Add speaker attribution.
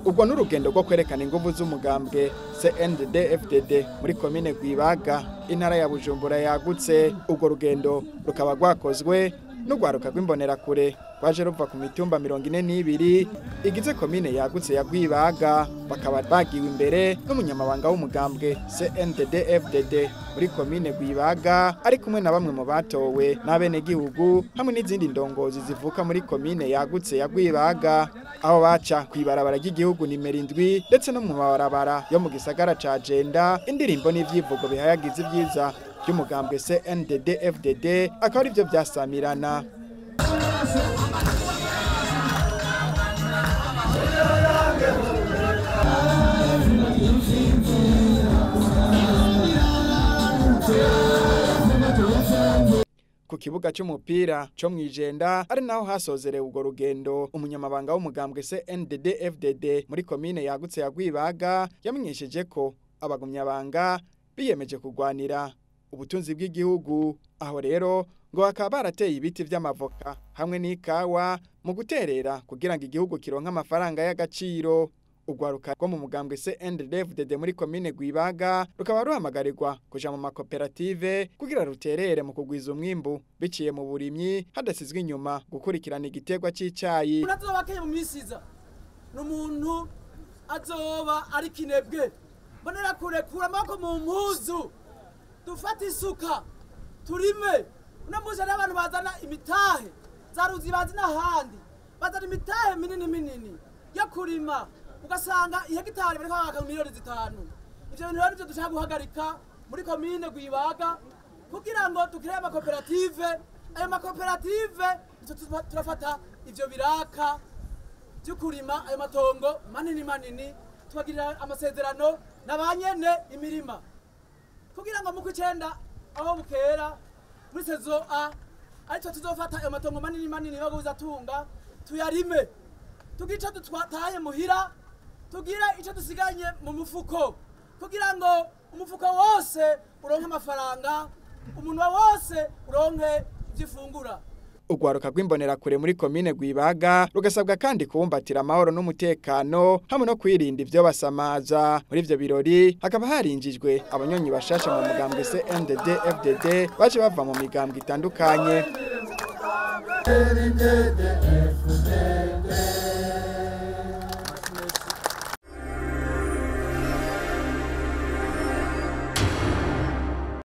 Speaker 1: Ubwo n'urugendo rwo kwerekana inguvu z'umugambwe CNDD FDD muri komine Rwibaga, intara ya Bujumbura yagutse. Ubwo rugendo rukaba rwakozwe n'urwaruka rw'imbonerakure rwaje ruva ku mitumba 42 igize komine yagutse ya Rwibaga, bakaba bagiwe imbere n'umunyamabanga w'umugambwe CNDD FDD muri komine Rwibaga, ari kumwe na bamwe mu batowe n'abenegihugu hamwe n'izindi ndongozi zivuka muri komine yagutse ya Rwibaga, aho baca kw'ibarabara ry'igihugu nimero 7 ndetse no mu mabarabara yo mu gisagara ca Jenda. Indirimbo n'ivyivugo bihayagiza ivyiza by'umugambwe CNDD FDD akaba ari byo byasamirana. Ku kibuga cy'umupira cyo mwijenda ari naho hasozerewe urwo rugendo, umunyamabanga w'umugambwe CNDD FDD muri komine yagutse ya Rwibaga yamenyesheje ko abagumyabanga biyemeje kurwanira ubutunzi bw'igihugu. Aho rero ngo bakaba barateye ibiti vy'amavoka hamwe n'ikawa mu guterera kugira ngo igihugu kironke amafaranga y'agaciro. Urwaruka rwo mu mugambwe CNDD FDD muri komine Rwibaga rukaba ruhamagarirwa kuja mu makoperative kugira ruterere mu kugwiza umwimbu biciye mu burimyi, hadasizwe inyuma gukurikirana igiterwa c'icayi.
Speaker 2: Umuntu azoba akeye mu misiza ni umuntu azoba ari kinebwe. Mbonera kurekura amaboko mu mpuzu, dufate isuka turime. Uno munsi hariho abantu bazana imitahe za ruzibazi n'ahandi, bazana imitahe minini minini yo kurima, ugasanga ihegitari bariko baka 5 miliyoni. Ivyo bintu rero nivyo dushaka guhagarika muri komine Rwibaga kugira ngo dukire amakoperative. Ayo makoperative nico turafata ivyo biraka vyo kurima ayo matongo manini manini, tukagirira amasezerano na ba nyene imirima kugira ngo mu kw'icenda aho bukera muri saison A ariko tuzofata ayo matongo manini manini baguza tunga tuyarime, tugira ico dutwataye muhira, tugira ico dusiganye mu mufuko, kugira ngo umufuko wose uronke amafaranga, umunwa wose uronke ivyo ufungura.
Speaker 1: Urwaruka rw'imbonerakure muri komine Rwibaga rugasabwa kandi kubumbatira amahoro n'umutekano hamwe no kwirinda ivyo basamaza. Muri ivyo birori hakaba harinjijwe abanyonyi bashasha mu mugambwe CNDD FDD baje bava mu migambwe itandukanye.